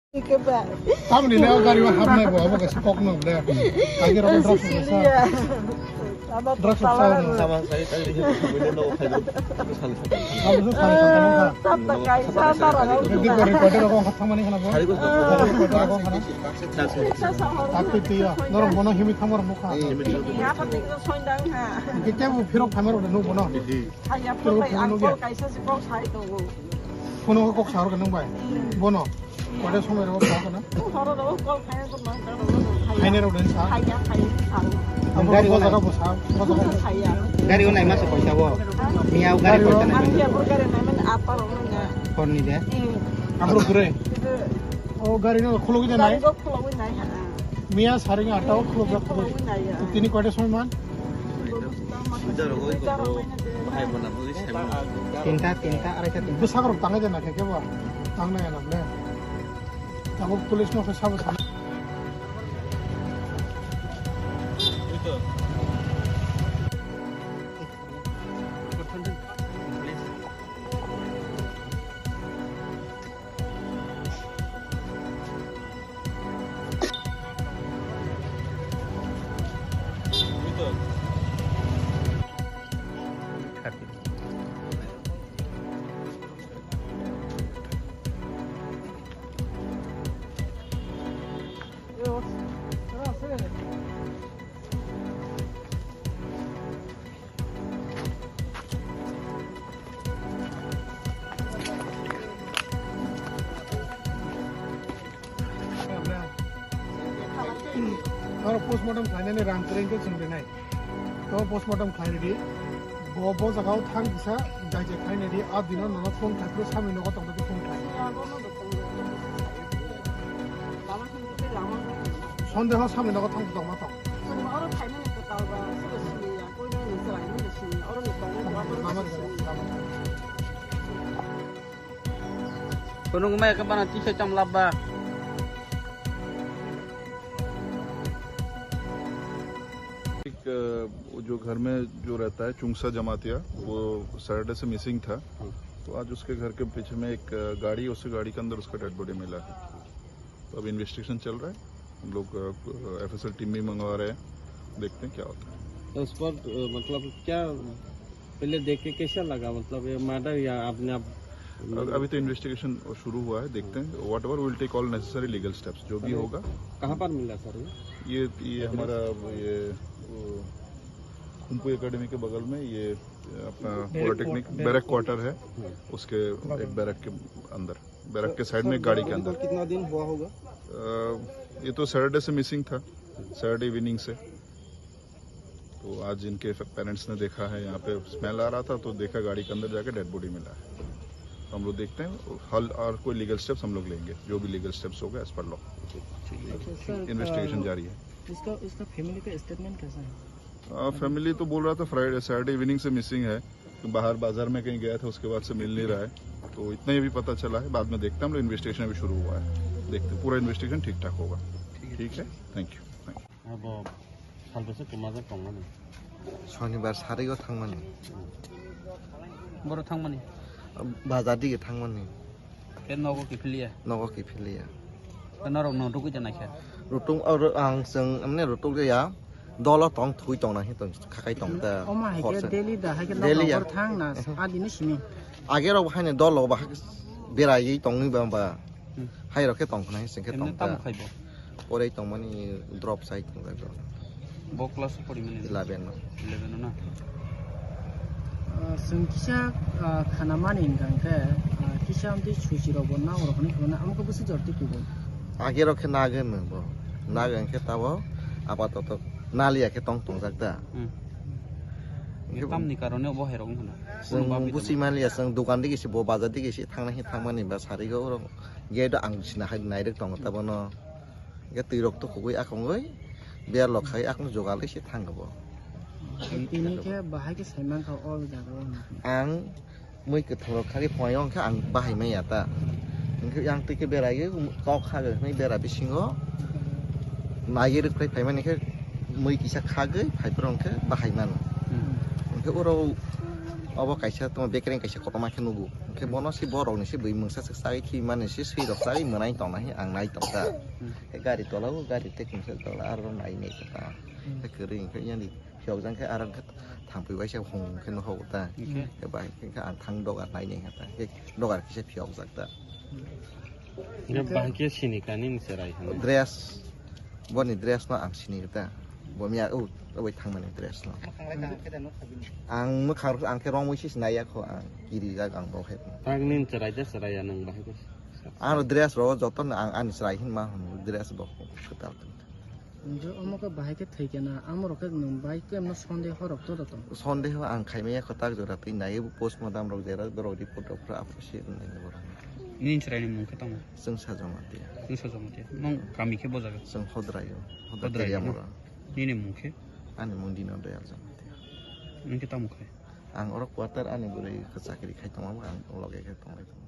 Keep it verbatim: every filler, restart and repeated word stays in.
Tamni le o gari o hapnai bo, abo kaisa kok no le. Kage rok drugs rok sa. Drugs rok sa. Sama saya tadi dia punya no khayo. Abo sa sa sa. Tap tak kai sa ta ra. Di ko recorder rok kha thangmani khana bo. Hari ko recorder rok kha. Tak tu tiya. Norok bono himi thangmar mukha. Ya pati ko soindang ha. Ke ke bu phirok thamar no bono. Hai ya pati ang kol kaisa si kok sai to. Phone kok sahor ka nang bai. Bono. Kode somoi rok sa kana? Horo rok call khai ko mang ka rok khai. Khaine rok den sa? Khai ya khai sa. Abo gari ko jaga bo sa. Khai ya. Gari ko nai ma se koita bo. Miya gari ko nai. Ang ya bor gari nai man apa rok nang ya. Phone ni de. Abro gure. O gari no khulogwi de nai. Gari ko khulogwi nai ha. Miya saring ata o khulog jak. Khulogwi nai ya. Tini koita somoi man? Tinta, tinta, araita, tinta. Bwsakh rok tangnai de na khe kebo? Tangnai ya na ble. Tabuk police no khe sabo sana. Aro postmortem khlainani rang kwrwi khe chwng rinai. To postmortem khlai ridi. Bo, bo jagao thang kisa daijak khlai nai di. A dino nono phone khai phuru samni nogo tongna di phone khai. Sondeho samni nogo thang tongma tong. Kunung mai ka bana tisa cham labba. एक, अ, वो जो घर में जो रहता है चुंगसा जमातिया, वो सैटरडे से मिसिंग था। तो आज उसके घर के पीछे में एक, अ, गाड़ी, उसके गाड़ी के अंदर उसका डेड बॉडी मिला है। तो अब इन्वेस्टिगेशन चल रहा है, हम लोग, अ, एफएसएल टीम भी मंगवा रहे हैं, देखते हैं क्या होता है। तो उस पर, अ, मतलब क्या पहले देख के कैसा लगा? मतलब ये मर्डर या आपने आप अभी, अभी तो इन्वेस्टिगेशन शुरू हुआ है, देखते हैं। Whatever, we'll take all necessary legal steps, जो भी होगा। कहाँ पर मिला सर ये? ये, ये हमारा ये, वो, खुम्पू एकेडमी के बगल में ये अपना पॉलिटेक्निक बैरक क्वार्टर है, उसके एक बैरक के अंदर, बैरक के साइड में, गाड़ी के अंदर। कितना दिन हुआ होगा? अ, ये तो सैटरडे से मिसिंग था, सैटरडे इवनिंग से। तो आज इनके पेरेंट्स ने देखा है, यहाँ पे स्मेल आ रहा था तो देखा गाड़ी के अंदर जाके डेड बॉडी मिला है। तो हम लोग देखते हैं, हल और कोई लीगल स्टेप्स हम लोग लेंगे, जो भी लीगल स्टेप्स होगा एज पर लॉ। इन्वेस्टिगेशन जारी है। इसका, इसका फैमिली का स्टेटमेंट कैसा है? आ, फैमिली तो बोल रहा था फ्राइडे, सैटरडे इवनिंग से मिसिंग है, तो बाहर बाजार में कहीं गया था, उसके बाद से मिल नहीं रहा है। तो इतना ही अभी पता चला है, बाद में देखते हैं, हम लोग इन्वेस्टिगेशन अभी शुरू हुआ है, देखते हैं, पूरा इन्वेस्टिगेशन ठीक ठाक होगा। ठीक है, thank you. Abo salbasa kwmajak tongmani. Sonibar sarigo thangmani. Boro thangmani. Bazar dige thangmani. Tei nogo kiphiliya. Nogo kiphiliya. Tei norok no rugwi da naikha. Rutung oro ang chwng amne rutuk ya. Dolo tong thui tong na hi tong khakai tong ta. Oma hai ke daily da hai ke daily ya. Nokbar thang na adini simi. Age rok hai ne dolo ba berai tong ni ba ba. Hmm. Hai rok khe tong khna hi sing khe tong ta. Tamo khai bo. Porai tongmani drop sai tongjago. Bo class o porimani? Eleven o. Eleven o na? Ah, chwng kisa, ah, khanamani hwnkha hwnkhe, ah, kisa amtwi suchi rok bo nang rok hinwi khwna amo khe bwswk jor twi kubun. Age rok khe nagwi hwnwi bo. Nagwi hwnkhe tabo apatoto naliya khe tong tongjak da. Hmm. Hwnkhe tamni karone bo hai rok wngkha na? Chwng buchi manliya, chwng dokan digi se bo bazar digi se thangna hi thangmani ba sarigo oro gate o ang sina hai nairwk tongo tabo no. Hwnkhe twi rok tukhugwi akongwi berlok khai akung jogal khe se thang bo. Tini khe bahai khe saiman kha o jaga o. Ang mui kwthang rok khagwi phai o hwnkhe ang bahai manya ta. Hwnkhe yang twi khe berai kok khagwi hwnwi bera bisingo naiwi rwk phai phaimani khe mui kisa khagwi phai phuru hwnkhe bahai mano. Hmm. Hwnkhe oro Obo kaisa tamo bekereng kaisa kotorma khe nugo. Hwnkhe bono se borokni se bui mungsa se chagui thwi mani se swi rok chagui mwnai tongna he ang nai tongkha. Hmm. He gari tola o gari tei kumsa tola aro nai nai kha ta. Hmm. He kwrwi hwnkhe yani phiyokjak khe aro hwnkhe thangpui waisa hung khe nukhuk ta. Hmm. He bai hwnkhe ang thang dogar nai nai kha ta. He dogar kisa phiyokjak ta. Hwnkhe bahai khe sini kha nini chwrai hwnwi? Dress, boni dress no ang sini ta. Bo miya o, o bai thangmani dress no. Mwkhang lai kaham khe da nukha bini? Ang mwkhang rok ang khe romwi se sinai ya kho ang. Kiri jak ang bo khe. Tak nini chwrai da chwrai ya nwng bahai khe? Ang dress rok joto no ang ani chwrai hin ma hwn dress bo kwtal. Njo omo khe bahai khe thwi khe na, amo rok khe nwng bai khe emno sondeho rok to da tong. Sondeho ang khaimaya kho tak jora twi nai postmortem rok jera borok report rok phra aphuru se wngnai borok. Nini chwraini mung khe tamo? Chwngsa Jamatia. Chwngsa Jamatia. Nwng kami khe bo jaga? Chwng Hodraio. Hodraio Hodraio no? Mora. Nini mung khe? Ani mung Dino Dayal Jamatia. Nwng khe tamo khai? Ang oro quarter ani bwrwi khe chakri khai tongma ang loge khe tonglai tongo.